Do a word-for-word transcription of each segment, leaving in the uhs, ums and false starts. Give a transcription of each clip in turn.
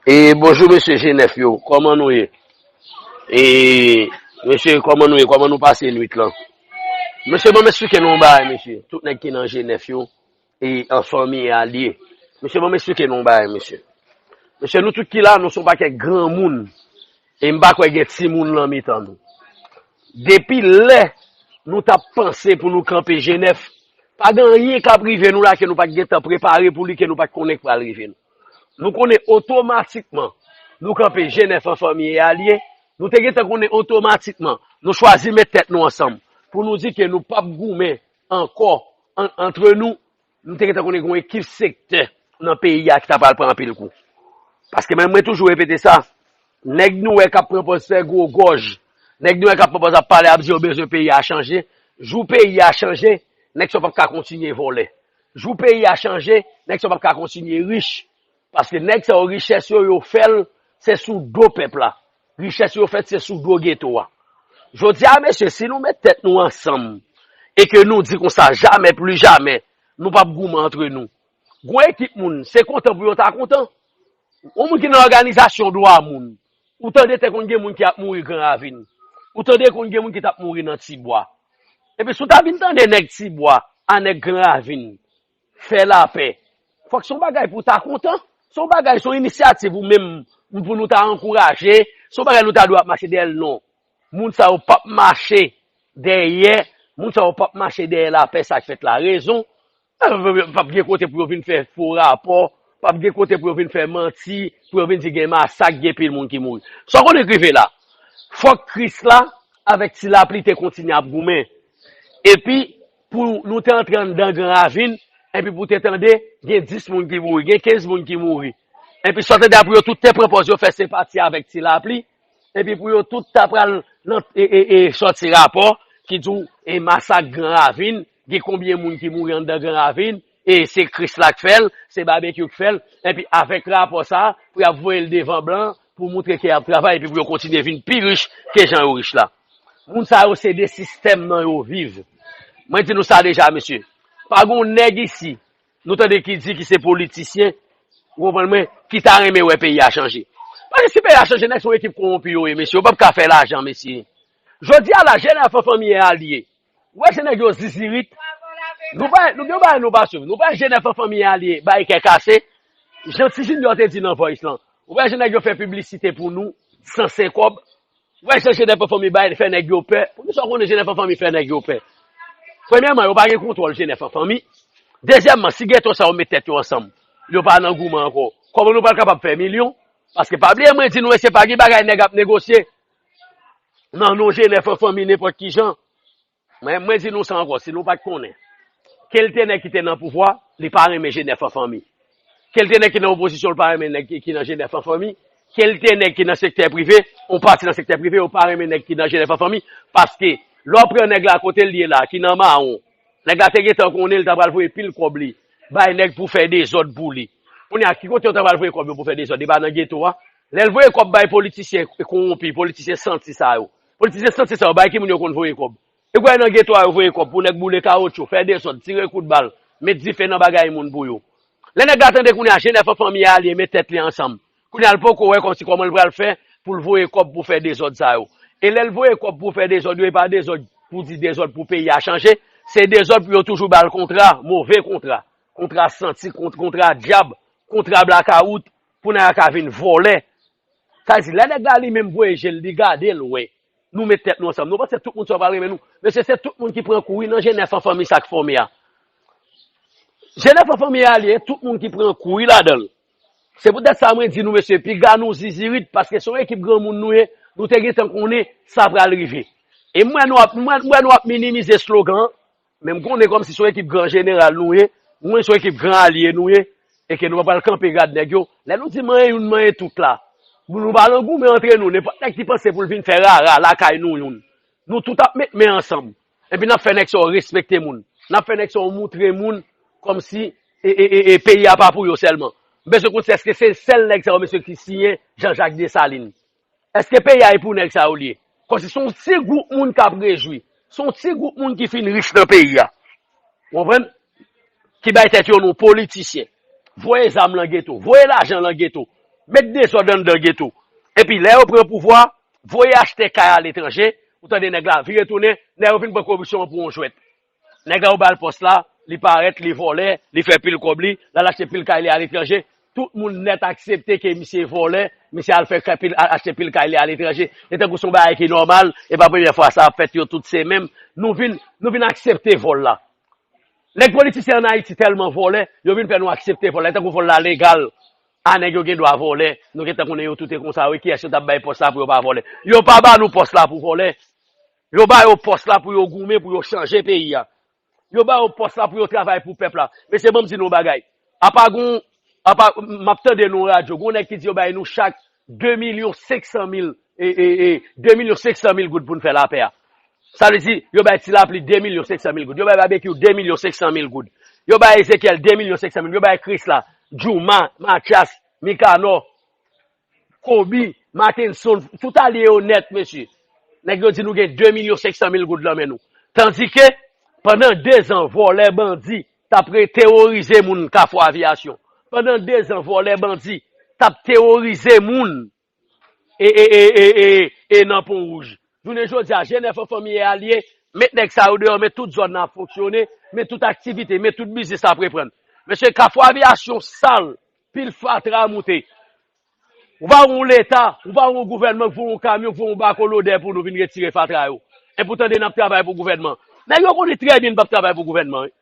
E bonjou mesye G nèf yo, kòman nou ye? E mesye, kòman nou ye? Kòman nou pase nwit lan? Mesye, bon, m esplike nou yon bagay, mesye. Tout nèg ki nan G nèf yo, e an fanmi e alye. Mesye, bon, m esplike nou yon bagay, mesye. Mesye, nou tout ki la, nou se yon pakèt granmoun. E m pa kwè gen timoun lan mitan nou. Depi lè nou t ap panse pou nou kanpe G nèf, pa gen anyen k ap rive nou la ke nou pa t gentan prepare pou li, ke nou pa t konnen k pral rive nou. Nou konnen otomatikman nou kanpe G nèf an fanmi e alye. Nou te gentan konnen otomatikman nou chwazi met tèt nou ansanm pou nou di ke nou p ap goumen ankò an- antre nou. Nou te gentan konnen gen yon ekip sektè nan peyi a ki ta pral pran anpil kou. Paske mwen, mwen toujou repete sa, nèg nou wè k ap pran pòz fè gwo gòj, nèg nou wè k ap pran pòz ap pale, ap di yo bezwen peyi a chanje, jou peyi a chanje, nèg sa yo p ap ka kontinye vòlè. Jou peyi a chanje, nèg sa yo p ap ka kontinye rich. Paske nèg sa yo, richès yo, yo fè l, se sou do pèp la. Richès yo fèt, se sou do geto a. Jodi a, mesye, si nou met tèt nou ansanm e ke nou di konsa, jamè pli jamè, nou p ap goumen antre nou. Gon ekip moun, se kontan pou yo ta kontan. Yon moun ki nan òganizasyon dwa moun, ou tande te konn gen moun ki ap mouri Gran Ravin. Ou tande konn gen moun ki t ap mouri nan Tibwa. Epi si w ta vin tande nèg Tibwa a nèg Gran Ravin fè lapè, fòk se yon bagay pou w ta kontan. Se yon bagay, se yon inisyativ ou menm pou nou ta ankouraje. Se yon bagay nou ta dwe ap mache dèyè l, non. Moun sa yo p ap mache dèyè, moun sa yo p ap mache dèyè lapè, sa k fèt la. Rezon, p ap gen kote pou yo vin fè fo rapò, p ap gen kote pou yo vin fè manti, pou yo vin di gen masak, gen pil moun ki mouri. Sa w konnen k rive la? Fòk Kris la avèk Ti Lapli te kontinye ap goumen. Epi, pou nou te antre anndan Gran Ravin, epi pou te tande, gen dis moun ki mouri, gen kenz moun ki mouri. Epi sa w tande a pou yo tout te pran pòz yo fè senpati avèk Ti Lapli, epi pou yo tout ta pral nan, e, e, e, sòti rapò ki di w, e, masak Gran Ravin, gen konbyen moun ki mouri anndan Gran Ravin, e se Kris la k fè l, se Babekyou k fè l, epi avèk rapò sa a, pou y ap voye l devan blan, pou moutre ke y ap travay, epi pou yo kontinye vin pi rich ke jan yo rich la. Moun sa yo se de sistèm nan yo viv. Mwen di nou sa deja, mesye. Pa gen yon nèg isi, nou tande ki di ki se politisyen, ou konprann mwen, ki ta renmen wè peyi a chanje. Paske si peyi a chanje, nèg se yon ekip kowonpi yo ye, mesye. Yo p ap ka fè lajan, mesye. Jodi a la, G nèf an fanmi e alye. Ou wè jan nèg yo zizirit. Nou pa, nou gen yon bagay nou pa swiv. Nou pa G nèf an fanmi e alye, bay kè kase. Jan Ti Junior te di nan Voice lan. Ou wè jan nèg yo fè piblisite pou nou, san sen kòb. Ou wè jan G nèf an fanmi bay, fè nèg yo pè. Poukisa w konnen G nèf an fanmi fè nèg yo pè? Premyèman, yo pa gen kontwòl G nèf an fanmi. Dezyèmman, si geto sa yo met tèt yo ansanm, yo pa nan goumen ankò. Kòman nou pral kapab fè milyon? Paske pa bliye mwen di nou, se pa gen bagay nèg ap negosye nan non G nèf an fanmi nenpòt ki jan. Mwen, mwen di nou sa ankò, si nou pa t konnen. Kèlte nèg ki te nan pouvwa, li pa renmen G nèf an fanmi. Kèlte nèg ki nan opozisyon, li pa renmen nèg ki, ki nan G nèf an fanmi. Kèlte nèg ki nan sektè prive, yon pati nan sektè prive, yo pa renmen nèg ki nan G nèf an fanmi. Paske, lè w pran nèg la kote l ye la, ki nan mawon, nèg la te gentan konnen li ta pral voye pil kòb li bay nèg pou fè dezòd pou li. Kounye a, ki kote yo ta pral voye kòb yo pou fè dezòd? E pa nan geto a? Lè l voye kòb bay politisyen kowonpi, politisyen santi sa yo. Politisyen santi sa yo, bay ki moun yo konn voye kòb? E w wè nan geto a yo voye kòb pou nèg boule kawotchou, fè dezòd, tire kout bal, met dife nan bagay moun pou yo. Lè nèg la tande kounye a, G nèf an fanmi e alye met tèt li ansanm. Kounye a l poko wè kòmsi kòman l pral fè pou l voye kòb pou fè dezòd sa yo. E lè l voye kòb pou fè dezòd yo, e pa dezòd pou di dezòd pou peyi a chanje, se dezòd pou yo toujou ba l kontra, move kontra, kontra santi, kont- kontra dyab, kontra blakawout, pou nèg la ka vin vòlè. Sa vle di, lè nèg la li menm voye je l, li gade l wè nou met tèt nou ansanm. Nou panse tout moun sa yo pral renmen nou. Mesye, se tout moun ki pran kou wi nan G nèf an fanmi sa k fòme a. G nèf an fanmi e alye, tout moun ki pran kou wi ladan l. Se poutèt sa mwen di nou, mesye, piga nou zizirit, paske se yon ekip granmoun nou ye, nou te gentan konnen sa pral rive. E m wè nou ap, m wè, m wè nou ap minimize slogan an, men m konnen kòmsi se yon ekip gran jeneral nou ye, mwen se yon ekip gran alye nou ye, e ke nou pa pral kanpe gad nèg yo. Lè nou di manyen youn, manyen tout la, nou pa nan goumen antre nou, nenpòt nèg ki panse pou l vin fè rara lakay nou youn. Nou tout ap met men ansanm. Epi n ap fè nèg sa yo respekte moun. N ap fè nèg sa yo moutre moun kòmsi e, e, e, e, peyi a pa pou yo sèlman. M bezwen konn si èske se sèl nèg sa yo, mesye, ki siyen Jean Jacques Dessalines. Èske peyi a e pou nèg sa yo li ye? Kòmsi se yon ti gwoup moun k ap rejwi. Se yon ti gwoup moun ki fin rich nan peyi a. Ou konprann? Ki bay tèt yo non politisyen. Voye zam lan geto. Voye lajan lan geto. met dezòd anndan geto. Epi lè yo pran pouvwa, voye achte kay aletranje, ou tande nèg la vire tounen, nèg yo vin pran koripsyon an pou yon jwèt. Nèg la ou ba l pòs la, li parèt, li vòlè, li fè pil kòb li, l al achte pil kay li aletranje. Tout moun nèt aksepte ke misye vòlè, misye al fè kay pil, al achte pil kay li aletranje. E tankou se yon bagay ki nòmal, e pa premyè fwa sa ap fèt yo tout se menm. Nou vin, nou vin aksepte vòl la. Nèg politisyen ann Ayiti tèlman vòlè, yo vin fè nou aksepte vòl la. E tankou vòl la legal. A nèg yo gen dwa vòlè. Nou gentan konnen yo tout e konsa, wi, kiyès yo t ap bay pòs la pou yo pa vòlè. Yo pa ba nou pòs la pou vòlè. Yo ba yo pòs la pou yo goumen, pou yo chanje peyi a. Yo ba yo pòs la pou yo travay pou pèp la. Mesye, ban m di nou yon bagay. Apa gon, apa, m ap tande nou radyo, gon nèg ki di yo bay nou chak de milyon senk san mil, e, e, e, de milyon senk san mil goud pou n fè lapè a. Sa vle di, yo bay Ti Lapli de milyon senk san mil goud. Yo bay Babekyou de milyon senk san mil goud. Yo bay Ezekyèl de milyon senk san mil. Yo bay Krisla, Jouma, Matyas, Mikanò, Kobi, Mackenson, tout alye yo nèt, mesye. Nèg yo di nou gen de milyon senk san mil goud nan men nou. Tandike, pandan dezan, vòlè, bandi t ap re-, teworize moun Kafou Aviyasyon. Pandan dezan, vòlè, bandi t ap teworize moun e, e, e, e, e, e nan Pon Wouj. Jounen jodi a, G nèf an fanmi e alye, met nèg sa yo deyò, met tout zòn nan ap fonksyone, met tout aktivite, met tout biznis ap reprann. Mesye, Kafou Aviyasyon sal, pil fatra moute. Ou pa wè yon leta, ou pa wè yon gouvènman k voye yon kamyon, k voye yon bako lodè pou nou vin retire fatra yo. E pou tande n ap travay pou gouvènman. Nèg yo konnen trè byen n p ap travay pou gouvènman, wi.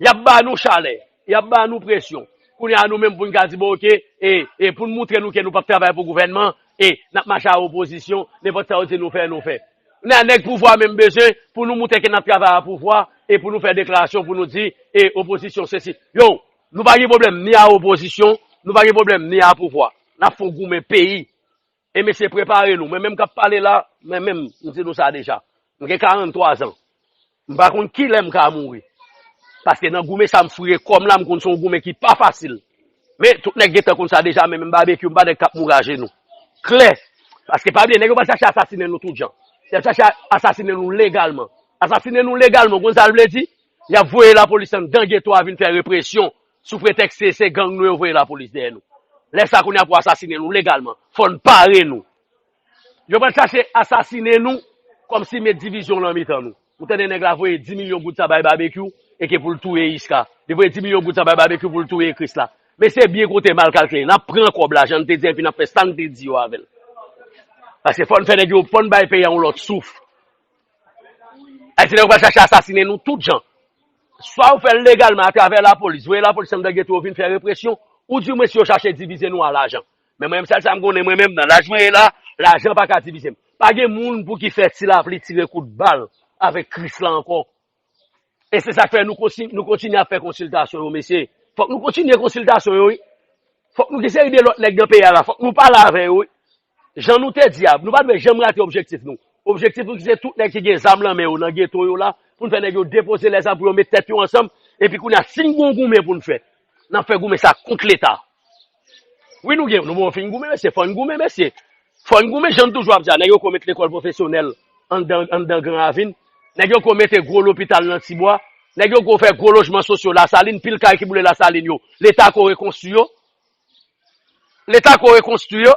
Y ap ba nou chalè, y ap ba nou presyon. Kounye a nou menm pou n ka di, bon, oke, e, e pou n montre nou ke nou p ap travay pou gouvènman, e n ap mache a opozisyon, nenpòt sa yo di nou fè, nou fè. Kounye a nèg pouvwa menm bezwen pou nou montre ke n ap travay a pouvwa, e pou nou fè deklarasyon pou nou di, e opozisyon sesi. Yo, nou pa gen pwoblèm ni a opozisyon, nou pa gen pwoblèm ni a pouvwa. N ap fè yon goumen peyi. E mesye, prepare nou. Mwen menm k ap pale la, mwen menm, m di nou sa deja. M gen karannntwa zan. M pa konn kilè m ka mouri. Paske nan goumen sa m foure kò m la, m konn se yon goumen ki pa fasil. Men, tout nèg gentan konn sa deja, men menm Babekyou, m pa nèg k ap mouri ajenou. Klè. Paske pa bliye, nèg yo pral chache asasinen nou tout jan. Y ap chache asasinen nou legalman. Asasinen nou legalman, ou konn sa l vle di? Y ap voye lapolis anndan geto a vin fè represyon sou pretèks se, se gang nou yo voye lapolis dèyè nou. Lè sa kounye a pou asasinen nou legalman. Fò n pare nou. Yo pral chache asasinen nou kòmsi met divizyon nan mitan nou. Ou tande nèg la voye dis milyon goud sa bay Babekyou e ke pou l touye Iska. Li voye dis milyon goud sa bay Babekyou pou l touye Krisla. Men se byen kote mal kalkile. N ap pran kòb la, jan n te di, epi n ap fè sa n te di yo avè l. Paske fò n fè nèg yo, fò n bay peyi a yon lòt souf. Ayisyen yo pral chache asasinen nou tout jan. Swa yo fè l legalman atravè lapolis, voye lapolis anndan geto yo vin fè represyon, oudimwen si yo chache divize nou a lajan. Men mwen menm, sèl sa m konnen, mwen menm, nan laj mwen ye la, lajan pa ka divize m. Pa gen moun pou ki fè Ti Lapli tire kout bal avèk Krisla ankò. E se sa k fè nou konsi-, nou kontinye ap fè konsiltasyon yo, mesye. Fòk nou kontinye konsiltasyon yo, wi. Fòk nou gen seri de lòt nèg nan peyi a la, fòk nou pale avè yo, wi. Jan nou te di a, nou pa dwe janm rate objektif nou. Objektif nou se tout nèg ki gen zam nan men yo nan geto yo la, pou n fè nèg yo depoze lèzam pou yo met tèt yo ansanm, epi kounye a, si n gen yon goumen pou n fè, n ap fè goumen sa kont Leta. Wi, nou gen, nou bon fin goumen, mesye, fò n goumen, mesye. Fò n goumen, jan n toujou ap di a, nèg yo ko met lekòl pwofesyonèl anndan, anndan Gran Ravin. Nèg yo ko mete gwo lopital nan Tibwa. Nèg yo ko fè gwo lojman sosyo Lasalin, pil kay ki boule Lasalin yo. Leta ko rekonstwi yo. Leta ko rekonstwi yo.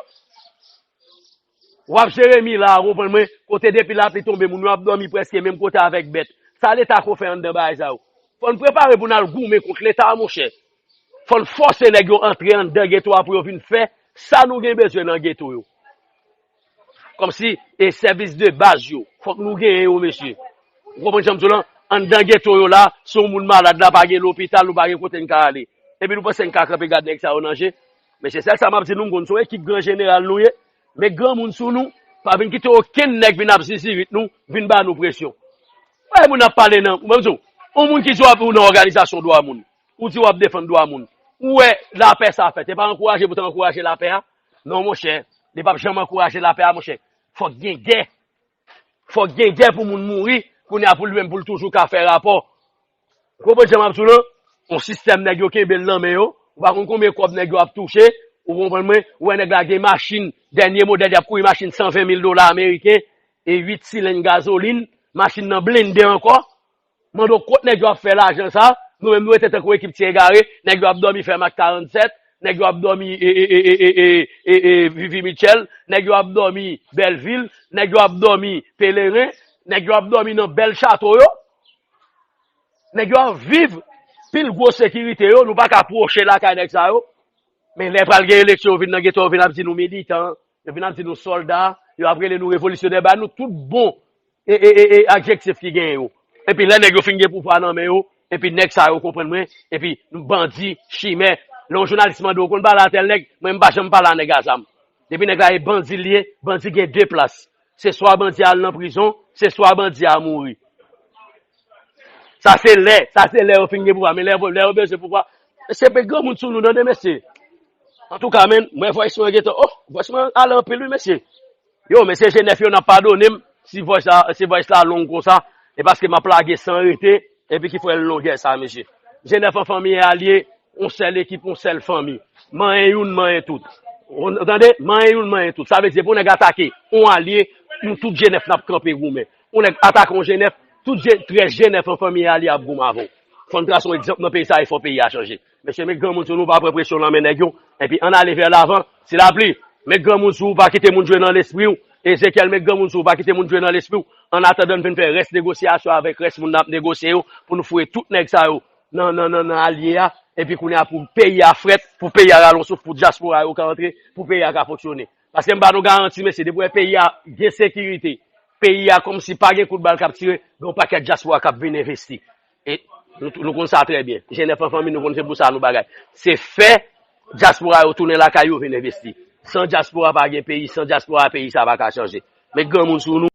W ap Jeremi la, ou konprann mwen, kote depi lapli tonbe, moun yo ap dòmi prèske menm kote avèk bèt. Sa Leta ko fè anndan bagay sa yo? Fò n prepare pou n al goumen kont Leta, monchè. Fò n fòse nèg yo antre anndan geto a pou yo vin fè sa nou gen bezwen nan geto yo. Kòmsi e sèvis de baz yo, fòk nou genyen yo, mesye. Ou konprann jan m di w lan? Anndan geto yo la, si yon moun malad la, pa gen lopital, nou pa gen kote n ka ale. Epi nou panse n ka kanpe gad nèg sa yo nan je? Mesye, sèl sa m ap di nou, m konn se yon ekip gran jeneral nou ye. Met granmoun sou nou, pa vin kite okenn nèg vin ap zizirit nou, vin ba nou presyon. Wè moun ap pale nan, mwen m di w, yon moun ki di w ap ou nan òganizasyon dwa moun, ou di w ap defann dwa moun, ou wè lapè sa fèt, e pa ankouraje pou t ankouraje lapè a? Non, monchè, li p ap janm ankouraje lapè a, monchè. Fòk gen gè. Fòk gen gè pou moun mouri, kounye a pou li menm pou l toujou ka fè rapò. Ou konprann jan m ap di w lan? Yon sistèm nèg yo kenbe l nan men yo. Ou pa konn konbyen kòb nèg yo ap touche. Ou konprann mwen? Ou wè nèg la gen machin, dènye modèl, y ap kouri machin san ven mil dola ameriken e uit silenn gazolin. Machin nan blende ankò. Mande w kot nèg yo ap fè lajan sa. Nou menm nou rete tankou ekip ti egare. Nèg yo ap dòmi fè mak karannsèt. Nèg yo ap dòmi e, e, e, e, e, e, e, e, Vivi Mitchell, nèg yo ap dòmi Bèlvil, nèg yo ap dòmi Peleren, nèg yo ap dòmi nan bèl chato yo, nèg yo ap viv pil gwo sekirite yo, nou pa ka pwoche lakay nèg sa yo. Men lè pral gen eleksyon, yo vin nan geto, yo vin ap di nou militan, yo vin ap di nou sòlda, yo ap rele nou revolisyonè, ba nou tout bon e, e, e, e, adjektif ki gen yo. Epi lè nèg yo fin gen pouvwa nan men yo, epi nèg sa yo konprann mwen, epi nou bandi, chimè. Lè yon jounalis mande w konn pale a tèl nèg, mwen m pa janm pale a nèg a zam. Depi nèg la e bandi l ye, bandi gen de plas. Se swa bandi a al nan prizon, se swa bandi a mouri. Sa se lè, sa se lè yo fin gen pouvwa, men lè, lè yo bezwen pouvwa, mesye, pe granmoun sou nou tande, mesye. Antouka, men, mwen voice mwen gentan, oh, voice mwen ale anpil wi, mesye. Yo, mesye G nèf yo, n ap padone m si voice la, si voice la long konsa, e paske m ap lage san rete, epi ki fè l longè sa, mesye. G nèf an fanmi alye, yon sèl ekip, yon sèl fanmi. Manyen youn, manyen tout. Ou tande? Manyen youn, manyen tout. Sa vle di, pou nèg atake yon alye, nou tout G nèf n ap kanpe goumen. Yon nèg atake yon G nèf, tout G, trèz G nèf an fanmi alye ap goumen avè w. Fò n trase yon egzanp nan peyi sa, e fò peyi a chanje. Mesye, met granmoun sou nou, pa pran presyon nan men nèg yo. Epi ann ale vè lavan. Silapli, met granmoun sou ou, pa kite moun jwe nan lespri w. Ezekyèl, met granmoun sou ou, pa kite moun jwe nan lespri w. Annatandan n vin fè rès negosyasyon avèk rès moun n ap negosye yo, pou nou foure tout nèg sa yo nan, nan, nan, nan alye a. Epi kounye a, pou peyi a frèt, pou peyi a rale yon souf, pou dyaspora yo ka antre, pou peyi a ka fonksyone. Paske m ba nou garanti, mesye, depi w wè peyi a gen sekirite, peyi a kòmsi pa gen kout bal k ap tire, gen yon pakèt dyaspora k ap vin envesti. E nou, nou konn sa trè byen. G nèf an fanmi, nou konn se pou sa nou bagay. Se fè dyaspora yo tounen lakay yo vin envesti. San dyaspora pa gen peyi, san dyaspora peyi sa pa ka chanje. Met granmoun sou nou.